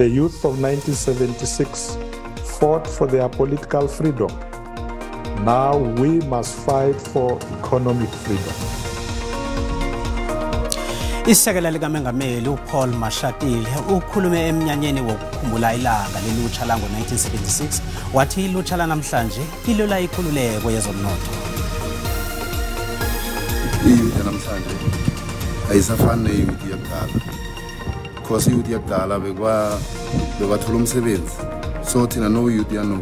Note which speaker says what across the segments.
Speaker 1: The youth of 1976 fought for their political freedom. Now we must fight for economic freedom.
Speaker 2: Isekela likamengameli uPaul Mashatile ukhulume emnyanyeni wokukhumbula ilanga lelutsha lango-1976, wathi ilutsha lanamhlanje lilwela ikululeko yezomnotho.
Speaker 3: I-youth yanamhlanje ayisafani ne-youth yakudala, because i-youth yakudala bebathola umsebenzi, so thina no youth yano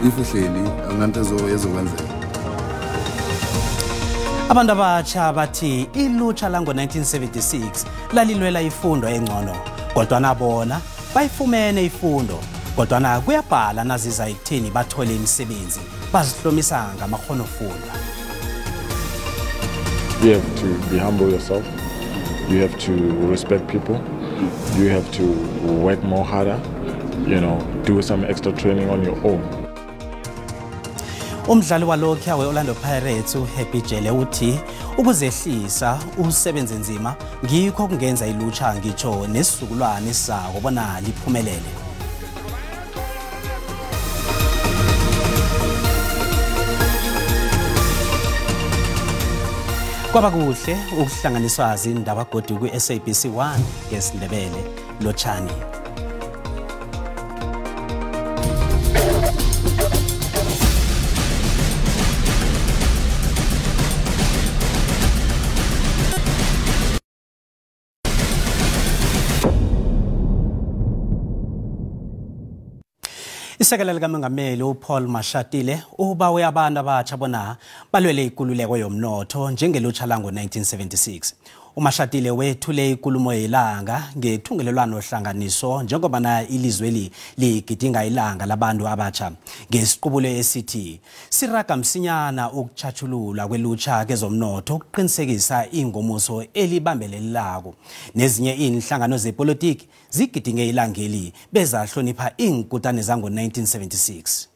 Speaker 3: if uhleli akunanto ezokwenzeka.
Speaker 2: Abantu abatsha bathi ilutsha lango-1976 lalilwela ifundo engcono, kodwana bona bayifumene ifundo, kodwana kuyabhala naziza ekutheni bathole imisebenzi, bazihlomisa ngamakghonofundwa.
Speaker 4: You have to be humble yourself. You have to respect people. You have to work more harder, do some extra training on your own.
Speaker 2: Umdlali walokhuya we-Orlando Pirates uHappy Jele uthi ukuzehlisa, usebenze nzima, ngikho kungenza ilutsha ngitsho nesizukulwane sako bona liphumelele. Kwaba kuhle ukuhlanganiswa zindaba godu kwi-SABC 1 ngesiNdebele. Lotshani. Isekela likamengameli uPaul Mashatile ubawe abantu abatsha bona balwele ikululeko yomnotho njengelutsha lango-1976. UMashatile wethule ikulumo yelanga ngethungelelwano hlanganiso njengobana ilizweli ligidinga ilanga labantu abatsha ngesiqubulo esithi siraga msinyana ukutjhatjhululwa kwelutsha kezomnotho ukuqinisekisa ingomuso elibambelelako. Nezinye inhlangano zepolitiki zigidinge ilangeli bezahlonipha iinkutane zango-1976.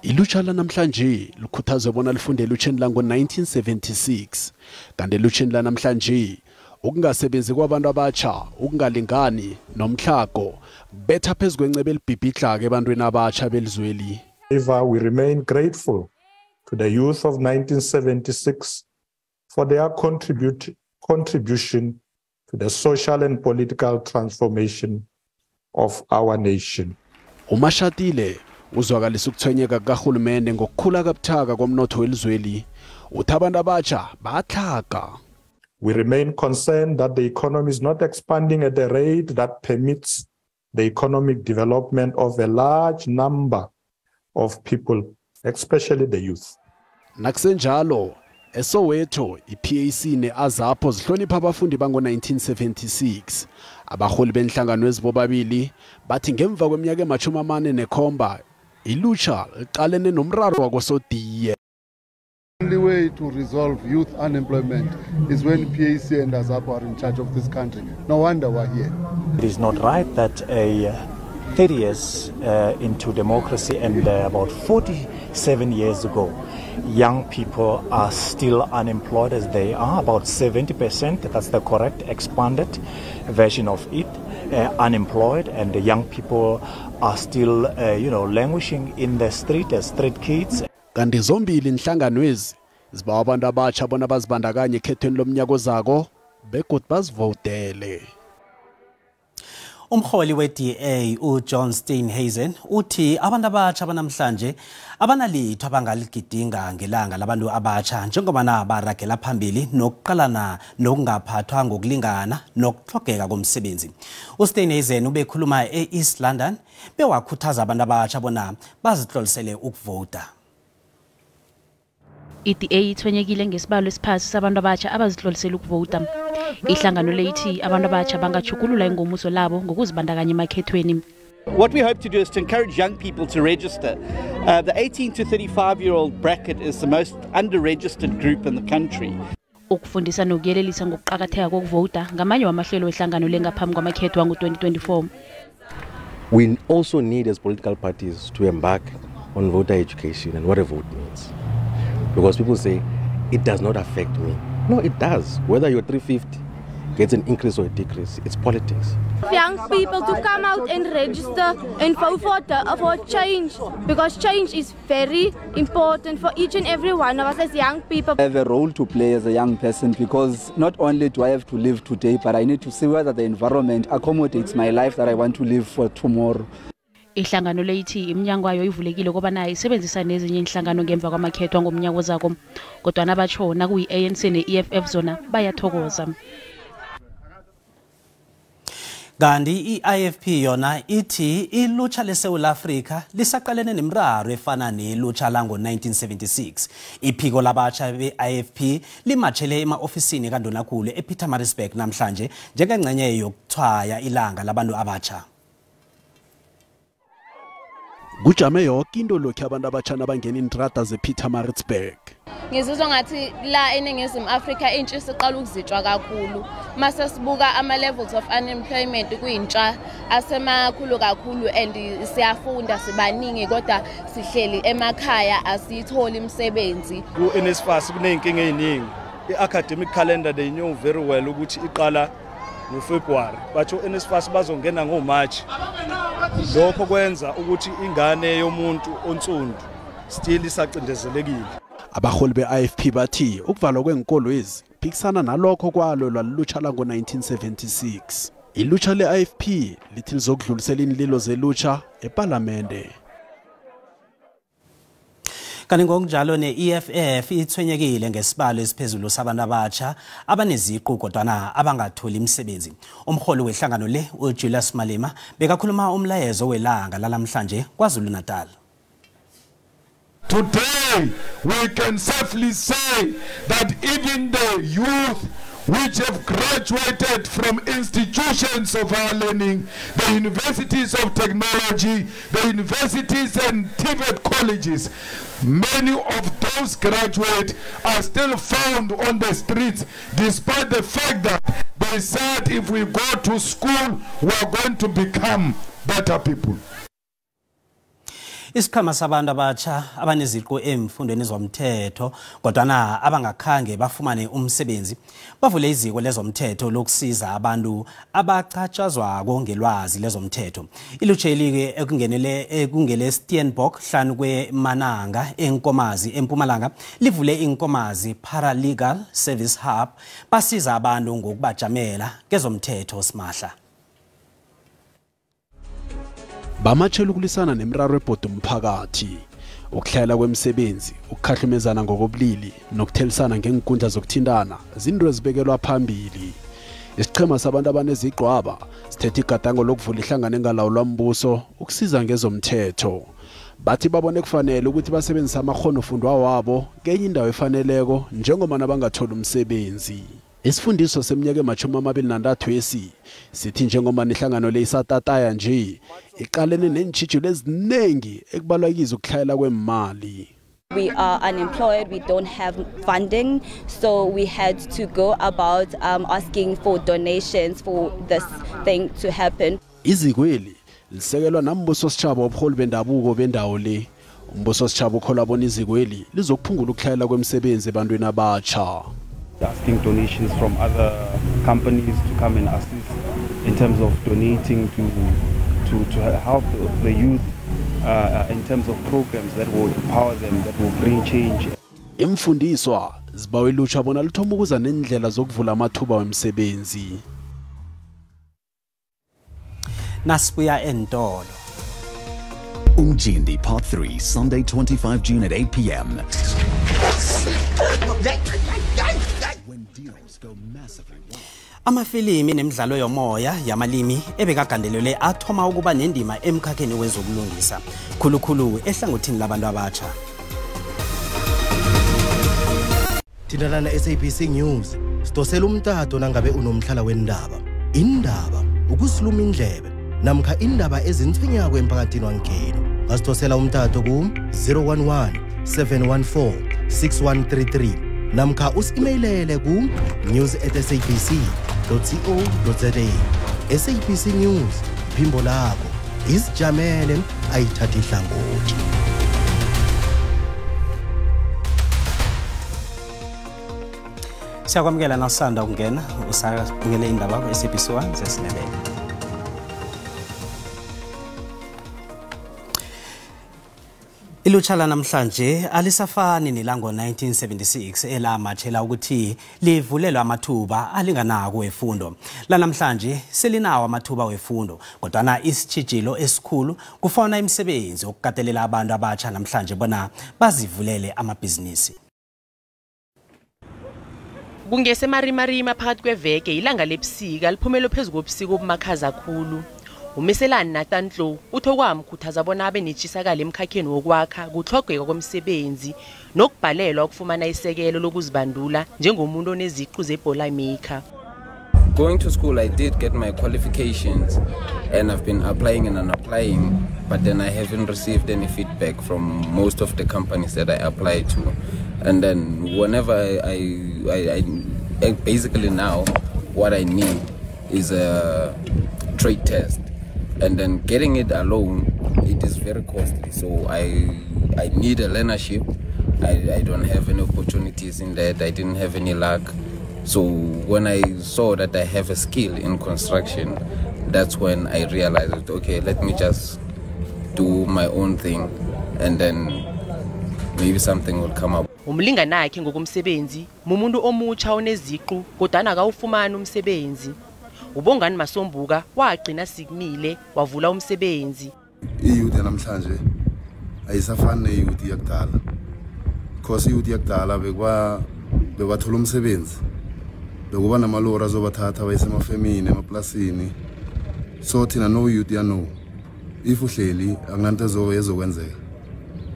Speaker 5: Ilutsha lanamhlanje likhuthazwe bona lifunde elutsheni lango-1976, kanti elutsheni lanamhlanje ukungasebenzi kwabantu abatsha, ukungalingani nomtlhago betha phezu kwencebe elibhibhidlako ebantwini abatsha belizweli.
Speaker 1: We remain grateful to the youth of 1976 for their contribution to the social and political transformation of our nation.
Speaker 5: UMashatile uzwakalisa ukuthwenyeka kukarhulumende ngokukhula kabuthaka komnotho welizweli, uthi abantu abatsha bayatlhaga.
Speaker 1: We remain concerned that the economy is not expanding at a rate that permits the economic development of a large number of people, especially the youth.
Speaker 5: Nakusenjalo, eSoweto, i-PAC ne-AZAPO zihlonipha abafundi bango-1976. Abaholi benhlangano ezibobabili bathi ngemva kweminyaka ema-47 ilutsha liqalene nomraro wakosodiye.
Speaker 3: The only way to resolve youth unemployment is when PAC and AZAPO are in charge of this country. No wonder we're here.
Speaker 6: It is not right that a 30 years into democracy and about 47 years ago, young people are still unemployed as they are, about 70%, that's the correct expanded version of it, unemployed, and the young people are still, languishing in the street as street kids.
Speaker 5: Kanti zombili inhlanganwezi zibawa abantu abatsha bona bazibandakanye ekhethweni lomnyaka ozako begodu bazivotele.
Speaker 2: Umholi we-DA uJohn Steenhuisen uthi abantu abatsha banamhlanje abanalitho abangaligidinga ngelanga labantu abatsha njengobana baragela phambili nokuqalana nokungaphathwa ngokulingana nokutlhogeka komsebenzi. USteenhuisen ubekhuluma e-East London bewakhuthaza abantu abatsha bona bazihlolisele ukuvota.
Speaker 7: I-DA ithwenyekile ngesibalo esiphasi sabantu abatsha abazihlolisele ukuvota. Ihlangano le ithi abantu abatsha bangatjhugulula ingomuso labo ngokuzibandakanya emakhethweni.
Speaker 8: What we hope to do is to encourage young people to register. The 18 to 35-year-old bracket is the most under-registered group in the country.
Speaker 7: Ukufundisa nokuyelelisa ngokuqakatheka kokuvota ngamanye wamahlelo wehlangano le ngaphambi kwamakhetho wango-2024.
Speaker 9: We also need as political parties to embark on voter education and what a vote means. Because people say, it does not affect me. No, it does. Whether you're 350, gets an increase or a decrease. It's politics.
Speaker 10: Young people to come out and register and vote for change, because change is very important for each and every one of us as young people.
Speaker 11: I have a role to play as a young person, because not only do I have to live today, but I need to see whether the environment accommodates my life that I want to live for tomorrow.
Speaker 7: Ihlangano le ithi iminyango yayo ivulekile kobana isebenzisane nezinye inhlangano ngemva kwamakhetho ngomnyaka ozako, kodwana batsho nakuyi-ANC ne-EFF zona bayathokoza.
Speaker 2: Kanti i-IFP yona ithi ilutsha leSouth Africa lisaqalene nemraro efana nelutsha lango-1976. Iphiko labatsha be-IFP limatshele ema-ofisini kaNdunankulu ePietermaritzburg namhlanje njengengxenye yokuthwaya ilanga labantu abatsha.
Speaker 5: Kujame yonke into lokhu abantu abatshana abangena iintrata zePietermaritzburg.
Speaker 12: Ngizizwa ngathi la eNingizimu Afrika intsha isiqala ukuzitshwa kakhulu. Mase sibuka ama levels of unemployment kuyintsha asemakhulu kakhulu, and siyafunda sibaningi kodwa sihleli emakhaya asiyitholi imisebenzi.
Speaker 13: Ku-NSFAS kuneyinkinga eziningi. I-academic calendar they knew very well ukuthi iqala ngoFebruary. Batho NSFAS bazongena ngoMarch. Lokho kwenza ukuthi ingane yomuntu onsundu still isacindezelekile.
Speaker 5: Abaholi be-IFP bathi ukuvalwa kwenkolo ezi phikisana nalokho kwalo lwalutsha lango-1976. Ilutsha le-IFP lithi lizokudlulisela inililo zelutsha ePalamende.
Speaker 2: Kanti ngokunjalo ne-EFF ithwenyekile ngesibalo esiphezulu sabantu abatsha abaneziqu kodwana abangatholi imisebenzi. Umholi wehlangano le uJulius Malema bekakhuluma umlayezo welanga lalamhlanje KwaZulu-Natal.
Speaker 14: Today we can safely say that even the youth which have graduated from institutions of our learning, the universities of technology, the universities and TVET colleges, many of those graduates are still found on the streets, despite the fact that they said if we go to school, we are going to become better people.
Speaker 2: Isikhama sabantu abatsha abaneziqu emfundweni zomthetho kodwana abangakhange bafumane umsebenzi bavule iziko lezomthetho lokusiza abantu abachatshazwako ngelwazi lezomthetho. Ilutsheli-ke ekungenele ekungele Steenbok hlanu kweMananga eNkomazi eMpumalanga livule iNkomazi Paralegal Service Hub, basiza abantu ngokubajamela kezomthetho simahla.
Speaker 5: Bamatshela ukulisana nemraro ebhoda umphakathi, ukuhlayela kwemisebenzi, ukukhahlumezana ngokobulili nokuthelisana ngenkundla zokuthintana zinto ezibekelwa phambili. Isichema sabantu abanezigqwaba sithethe igadango lokuvula ihlangano engalawulwa mbuso ukusiza ngezomthetho. Bathi babone kufanele ukuthi basebenzise amakghonofundwa wabo kenye indawo efaneleko njengoba nabangathola umsebenzi. Isifundiso seminyaka ema-23 esi sithi njengoba nehlangano le isatataya nje iqalene neentjhijilo ezinengi ekubalwa kizo ukuhlayela kwemali.
Speaker 15: We are unemployed, we don't have funding, so we had to go about asking for donations for this thing to happen.
Speaker 5: Izikweli lisekelwa nambuso sitjhaba obuholi bendabuko bendawo le. Umbuso sitjhaba ukholwa bona izikweli lizokuphungula ukuhlayela kwemisebenzi ebantwini abatsha.
Speaker 16: Asking donations from other companies to come and assist in terms of donating to help the youth in terms of programs that will empower them, that will bring change.
Speaker 5: Imfundiswa zibawa ilutsha bona lithoma ukuza nendlela zokuvula amathuba wemisebenzi.
Speaker 2: Nasibuya entolo.
Speaker 17: Umjindi Part 3, Sunday 25 June at 8 p.m.
Speaker 2: Amafilimi nemidlalo yomoya yamalimi ebekagandelelwe athoma ukuba nendima emkhakheni wezokulungisa, khulukhulu ehlangothini labantu abatsha.
Speaker 18: Thintana na SABC News, sidosela umtato nangabe unomhlala wendaba. Indaba ukusiluma indlebe namkha indaba ezintswinyako emphakathini wangenu. Ngasidosela umtato ku 011 714 6133 namkha usi-emailele ku news@sabc.co.za. SABC News, phimbo lakho isijamele ayithatha ihlangothi.
Speaker 2: Siyakwamukela nasanda ukungena usabukele indaba ku-SABC 1 zesiNdebele. Ilutsha lanamhlanje alisafani nelango 1976 elamatshela ukuthi livulelwe amathuba alinganako wefundo. Lanamhlanje selinawo amathuba wefundo, kodwana isitjhijilo esikhulu kufana imisebenzi okukatelela abantu abatsha namhlanje bona bazivulele amabhizinisi.
Speaker 19: Kungesemarimarima phakathi kweveke ilanga lebusika liphumele phezu kobusika obumakhaza kakhulu. Umiselani Nathan Tlo uthe kwamkhuthaza bona abe netshisakalo emkhakheni wokwakha kutlhogeka komsebenzi nokubhalelwa ukufumana isekelo lokuzibandula njengomuntu oneziqu zebhola maker.
Speaker 20: Going to school, I did get my qualifications and I've been applying and applying, but then I haven't received any feedback from most of the companies that I applied to. And then whenever I basically now what I need is a trade test. And then getting it alone, it is very costly. So I need a learnership. I don't have any opportunities in that. I didn't have any luck. So when I saw that I have a skill in construction, that's when I realized, okay, let me just do my own thing and then maybe something will come up.
Speaker 19: Umlinganakhe ngokomsebenzi mumuntu omutsha oneziqu kodwana akawufumani umsebenzi. Ubongani Masombuka wagcina sikumile wavula umsebenzi.
Speaker 3: I-youth yanamhlanje ayisafani ne-youth yakudala. Because i-youth yakudala bebathola umsebenzi. Bekuba namalori azobathatha bayise emafemini, emaplasini. So thina no youth ya no. If uhleli akunanto ezokwenzeka.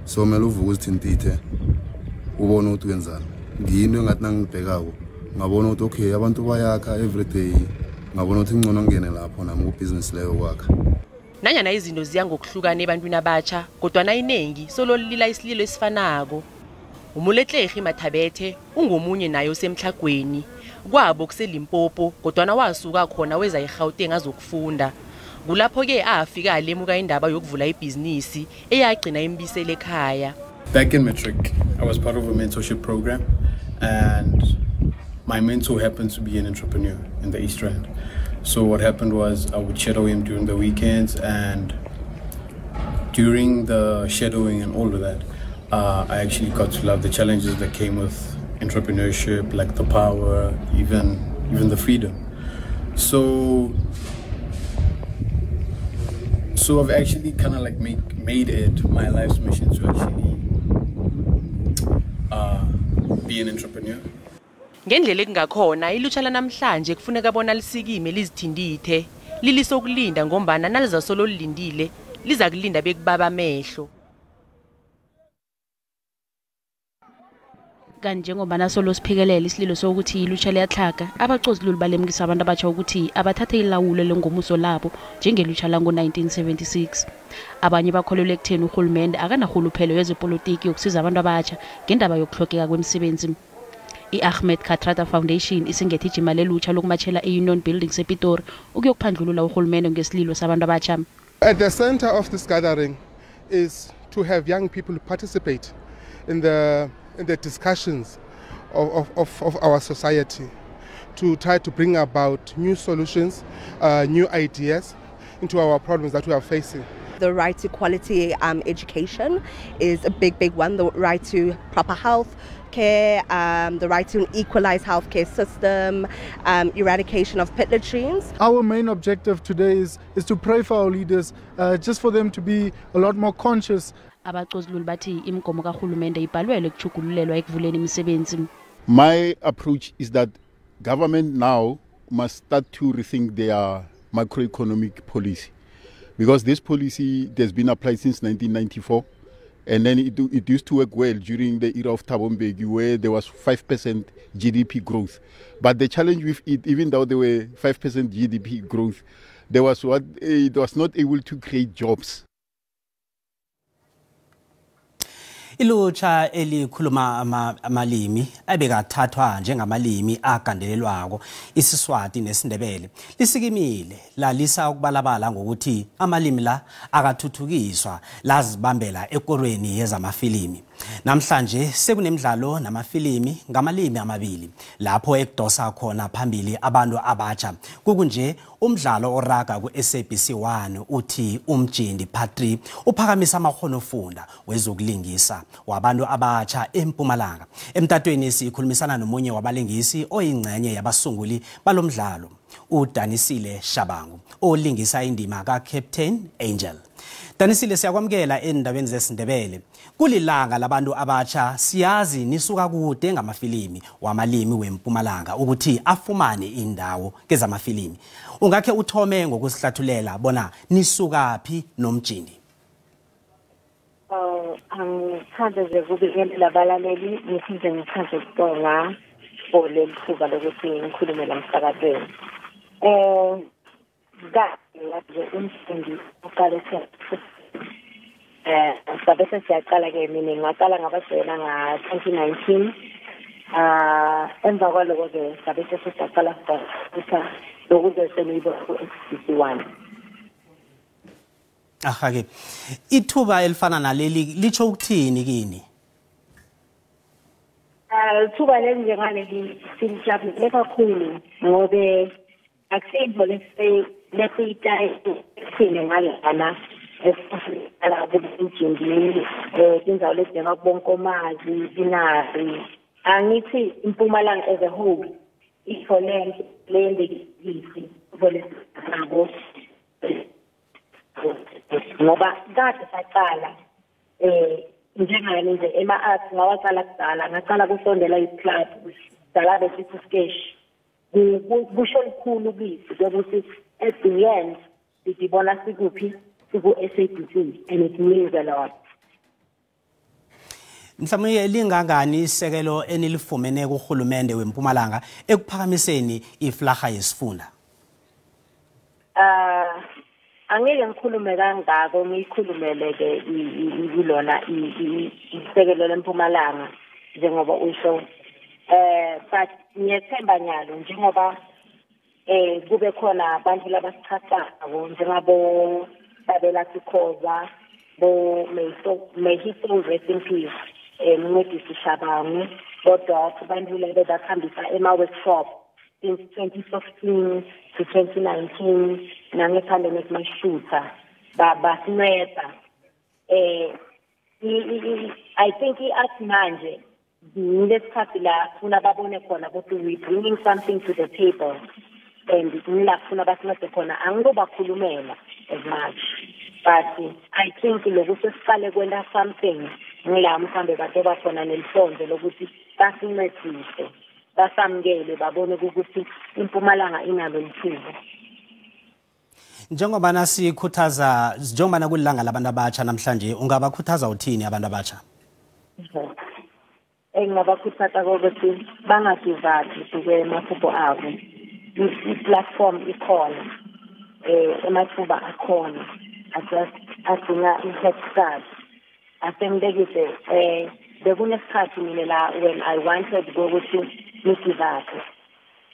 Speaker 3: So kumele uvuke uzithintithe ubone ukuthi wenzani. Ngiyinto engathi nangibhekako ngabona ukuthi okay abantu bayakha every day. Ngabona ukuthi ngcono ngene lapho nami kubhizinisi leyo kwakha.
Speaker 19: Nanyana izinto ziya ngokuhlukana ebantwini abatsha, kodwana inengi solo lila isililo esifanako. Umuletlehi Mathabethe ungomunye naye osemhlagweni. Kwabo kuseLimpopo kodwana wasuka khona weza eGauteng azokufunda. Kulapho ke afika alemuka indaba yokuvula ibhizinisi eyagcina imbisele ekhaya.
Speaker 21: Back in matric, I was part of a mentorship program and my mentor happened to be an entrepreneur in the East Rand. So what happened was I would shadow him during the weekends, and during the shadowing and all of that, I actually got to love the challenges that came with entrepreneurship, like the power, even the freedom. So I've actually kind of like made it my life's mission to actually be an entrepreneur.
Speaker 19: Ngendlela ekungakhona ilutsha lanamhlanje kufuneka bona lisikime lizithintithe lilisokulinda ngombana nalizasolo lilindile liza kulinda bekubaba amehlo. Kanti njengobana solo siphikelele isililo sokuthi ilutsha liyatlhaga, abacoziluli balemukisa abantu abatsha ukuthi abathathe ilawulo lengomuso labo njengelutsha lango-1976. Abanye bakholelwa ekutheni urhulumende akanarhuluphelo yezepolitiki yokusiza abantu abatsha ngendaba yokuhlokeka kwemisebenzi. I-Ahmed Kathrada Foundation isingethe ijima lelutsha lokumatshela e-Union Buildings ePitori ukuyokuphandlulula urhulumende ngesililo sabantu abatsha.
Speaker 22: At the center of this gathering is to have young people participate in the discussions of our society, to try to bring about new solutions, new ideas into our problems that we are facing.
Speaker 23: The right to quality education is a big one. The right to proper health care, the right to an equalized healthcare system, eradication of pit latrines.
Speaker 24: Our main objective today is to pray for our leaders, just for them to be a lot more conscious.
Speaker 7: Abacoziluli bathi imigomo karhulumende ibhalwelwe ekutjhugululelwa ekuvuleni imisebenzi.
Speaker 25: My approach is that government now must start to rethink their macroeconomic policy, because this policy has been applied since 1994, and then it used to work well during the era of Thabo Mbeki, where there was 5% GDP growth. But the challenge with it, even though there were 5% GDP growth, there was what it was not able to create jobs.
Speaker 2: Ilutsha elikhuluma amalimi abekathathwa njengamalimi agandelelwako isiSwati nesiNdebele lisikimile lalisa ukubalabala ngokuthi amalimi la akathuthukiswa lazibambela ekorweni yezamafilimi. Namhlanje sekunemidlalo namafilimi ngamalimi amabili lapho ekudosa khona phambili abantu abatsha. Kukunje umdlalo oraga ku-SABC 1 uthi Umjindi Part 3 uphakamisa amakghonofunda wezokulingisa wabantu abatsha eMpumalanga. Emtatweni sikhulumisana nomunye wabalingisi oyingcenye yabasunguli balomdlalo, uDanisile Shabangu, olingisa indima kaCaptain Angel. Danisile, siyakwamukela endabeni zesiNdebele. Kulilanga labantu abatsha, siyazi nisuka kude ngamafilimi wamalimi wempumalanga ukuthi afumane indawo kezamafilimi. Ungakhe uthome ngokusihlathulela bona nisukaphi nomjindi?
Speaker 1: Angithanda nje ukubingelela abalaleli, ngiphinde ngithande ukubonga for leli thuba lokuthi ngikhulume la emsakazweni. Nje umfundi uqale sabe sesiyaqala ke mina ngaqala ngabajoyina nga-2019. Emva kwaloko ke sabe sesiyaqala futhi lokuze seniyibona ku-SABC 1.
Speaker 2: Aha-ke, ithuba elifana naleli litsho ukuthini kini?
Speaker 1: Ithuba leli njengaleli silijabulele kakhulu ngobe akuseyinto lesiyitayisile ngalana esifuna kubujindini tindzawo letinjengakubonkomazi, inari. Angithi iMpumalanga as a whole ithole leyendekisi nabo ngoba kade saqala njengani nje ema-arts ngawaqala kudala, ngaqala kusondela i-club dala besithi sketch kusho likhulu kithi ukuthi at the end sidibona sikuphi, siku-SABC, and it means a lot.
Speaker 2: Mhlawumbe lingangani isekelo enilifumene kuhulumende wempumalanga ekuphakamiseni iflaha yesifunda?
Speaker 1: Angeke ngikhulume kangako, ngiyikhulumele ke kulona isekelo lempumalanga njengoba usho, but ngiyethemba nyalo njengoba kube khona abantu labasichasako njengabo Babela Sikhoza, bo may his soul rest in peace, Mncedisi Shabangu, kodwa abantu lebe bakhambisa ema-workshop since 2015 to 2019 nange-pandemic mashutha basinceda. I think i-art manje ngilesikhathi la funa babone khona ukuthi we bringing something to the table and ngila funa basincede khona. Angikobakhulumela as much, but I think lokhu sesiqale kwenta something ngila mhlambe batoba khona nelifonzo lokuthi basincedise, basamukele, babone ukuthi iMpumalanga inalo lithuba.
Speaker 2: Njengoba sikhuthaza, njengoba kulilanga labantu abatsha namhlanje, ungabakhuthaza uthini abantu abatsha?
Speaker 1: Engingabakhuthaza ukuthi bangagive up emaphupho abo. I-platform ikhona, emathuba akhona, just adinga i-head start. Asengibekise bekunesikhathi mina la when I wanted ukuthi ngigive up.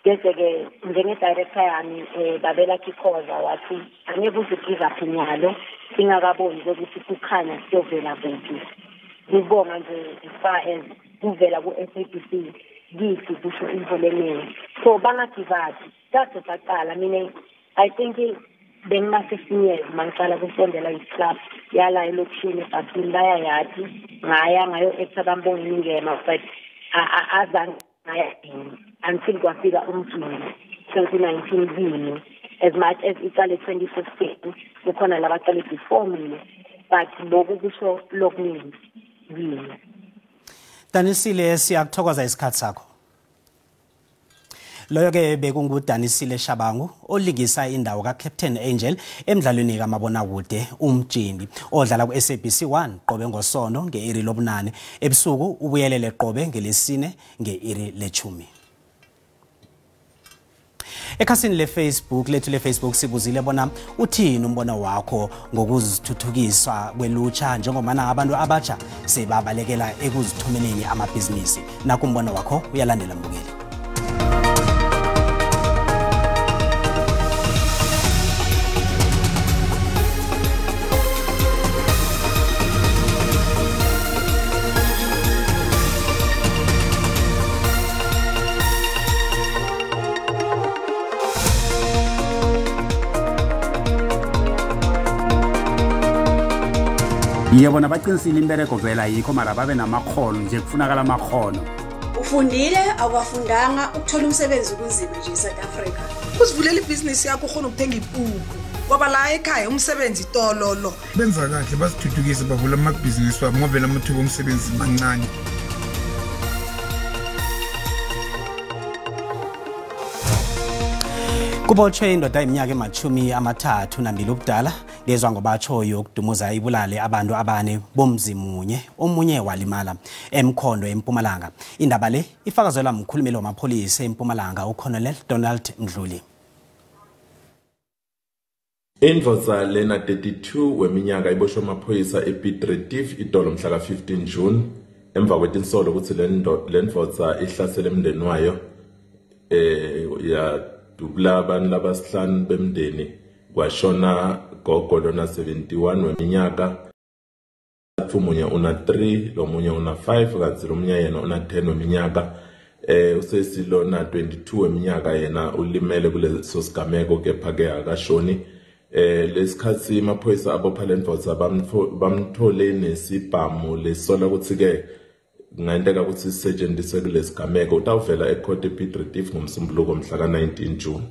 Speaker 1: Bese-ke njenge-director yami Babela Kikhoza wathi angeke uze give up nyalo singakaboni ukuthi kukhanya siyovela kuphi. Ngibonga nje as far as kuvela ku-SABC kithi kusho into leningi. So bangagive up. Kade saqala mina I think bengina-15 years mangiqala kusondela i-club yala elokishini ebhasini bayayathi ngaya ngayo-actor bambonga ingema, but azange ngaya until kwafika umjindi 2019 kimi. As much as iqale 2015 kukhona labaqale before mina, but lokhu kusho lokuningi kimi.
Speaker 2: Danisile, siyakuthokoza isikhathi sakho. Loyo ke bekunguDanisile Shabangu olingisa indawo kaCaptain Angel emdlalweni kamabonakude Umjindi odlala ku-SABC 1 qobe ngoSonto nge-iri 8 ebusuku, ubuyelele qobe ngelesine nge-iri 10. Ekhasini le-Facebook lethu le-Facebook sibuzile bona uthini umbono wakho ngokuzithuthukiswa kwelutsha njengomana abantu abatsha sebabalekela ekuzithumeleni amabhizinisi. Naku umbono wakho uyalandela mbukeli.
Speaker 4: Yebo nabaqinisile imbereko vela ayikho mara babe namakhono nje kufunakala amakhono.
Speaker 6: Ufundile awafundanga ukuthola umsebenzi kunzima nje eSouth Africa.
Speaker 8: Uzivulela ibhizinisi yakho ukhona ukuthenga ipuphu. Ngoba la ekhaya umsebenzi tololo.
Speaker 9: Benza kahle basithuthukise bavula amabhizinisi wabo ngoba amathuba omsebenzi mancane.
Speaker 2: Kubotshwe indoda iminyaka ema-32 ubudala ngezwa ngobatsho yokudumuza ibulale abantu abane bomzi munye omunye walimala eMkhondo eMpumalanga. Indaba le ifakazelwa mkhulumeli wamapholisa eMpumalanga uColonel Donald Mdluli.
Speaker 10: Indvodza lena 32 weminyaka iboshwe amaphoyisa ePiet Retief idolo mhla ka-15 June emva kwetinsolo ukuthi le ndvodza ihlasele emndeni wayo ya dubula abantu labasihlanu bemndeni kwashona gogo lona 71 weminyaka, omunye una 3, lomunye una 5 kanti lomunye yena una 10 weminyaka. Usesi lona 22 weminyaka yena ulimele kuleso sigameko kepha ke akashoni. Lesikhathi amaphoyisa abopha le ndvodza bamthole nesibhamu lesola ukuthi ke kungenteka ukuthi sisetshenziswe kulesigameko. Utawuvela ecourt ePiet Retief ngomsombuluko mhla ka-19 June.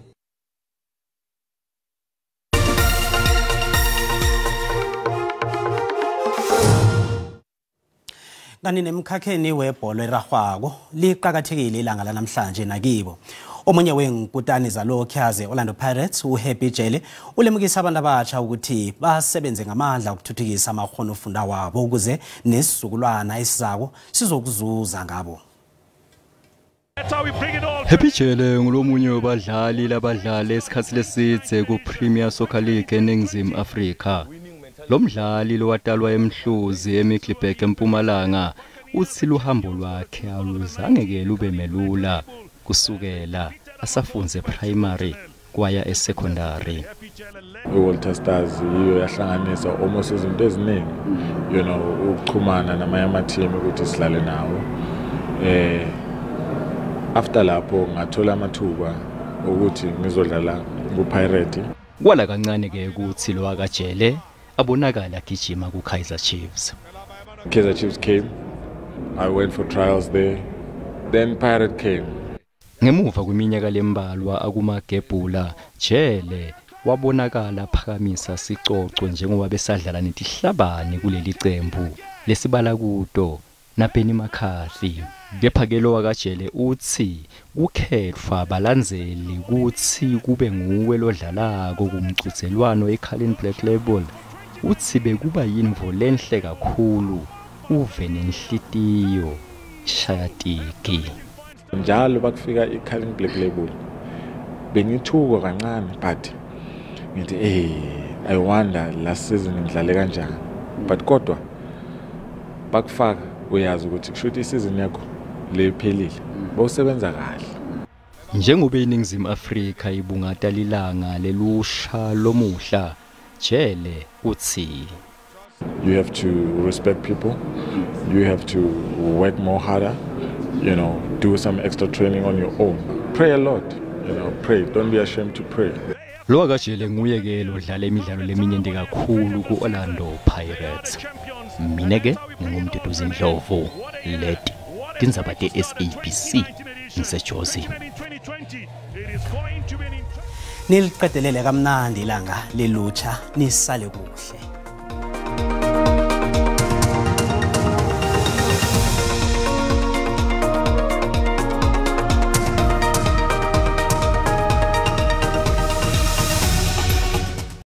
Speaker 2: Kanti nemkhakheni webholo erarhwako liqakathekile ilanga lanamhlanje nakibo. Omunye wenkutani zalokhu ze-Orlando Pirates uHappy Jele ulemukisa abantu abatsha ukuthi basebenze ngamandla ukuthuthukisa amakghonofunda wabo ukuze nesizukulwana esizako sizokuzuza ngabo.
Speaker 26: Happy Jele ngulomunye wabadlali labadlala esikhathi lesidze ku-Premier Soccer League eNingizimu Afrika. Lo mdlali lowatalwa eMhluzi eMiddelburg eMpumalanga uthi luhambo lwakhe aluzange-ke lube melula kusukela asafunze primary kwaya esecondary.
Speaker 27: I-Walter Stars yiyo yahlanganisa almost izinto eziningi, you know, ukuxhumana namanye ama-team ukuthi sidlale nawo. After lapho ngathola amathuba ukuthi ngizodlala ku-Pirate.
Speaker 26: Kwala kancane ke ukuthi lo akaJele abonakala agijima ku-Kaizer Chiefs.
Speaker 27: Kaizer Chiefs came, I went for trials there, then Pirate came.
Speaker 26: Ngemuva kweminyaka lembalwa akumagebhula, Jele wabonakala phakamisa sicoco njengoba besadlala netihlabane kuleli cembu lesibala kuto naBenny McCarthy. Kepha ke lo wakaJele uthi kukhethwa abalandzeli kuthi kube nguwe lodlalako kumcudzelwano eCarling Black Label. Uthi bekuba yinvo lenhle kakhulu uve nenhlitiyo shayatiki.
Speaker 27: Njalo bakufika iCarling Black Label bengithuka kancane, but ngithi I wonder last season ngidlale kanjani, but kodwa bakufaka uyazi ukuthi kushuthi isizini yakho lephelile bawusebenza kahle.
Speaker 26: Njengoba iNingizimu Afrika ibungata lilanga lelusha lomuhla, Jele uthi
Speaker 27: you have to respect people, you have to work more harder, you know, do some extra training on your own, pray a lot, you know, pray, don't be ashamed to pray.
Speaker 26: Lo akaJele nguye ke lodlala imidlalo leminyenti kakhulu ku-Orlando Pirates. Mina ke ngingumduduzi Ndlovu, leti tindzaba te-SABC ngiseJozi.
Speaker 2: Niliqedelele kamnandi ilanga lelutsha, nisale kuhle.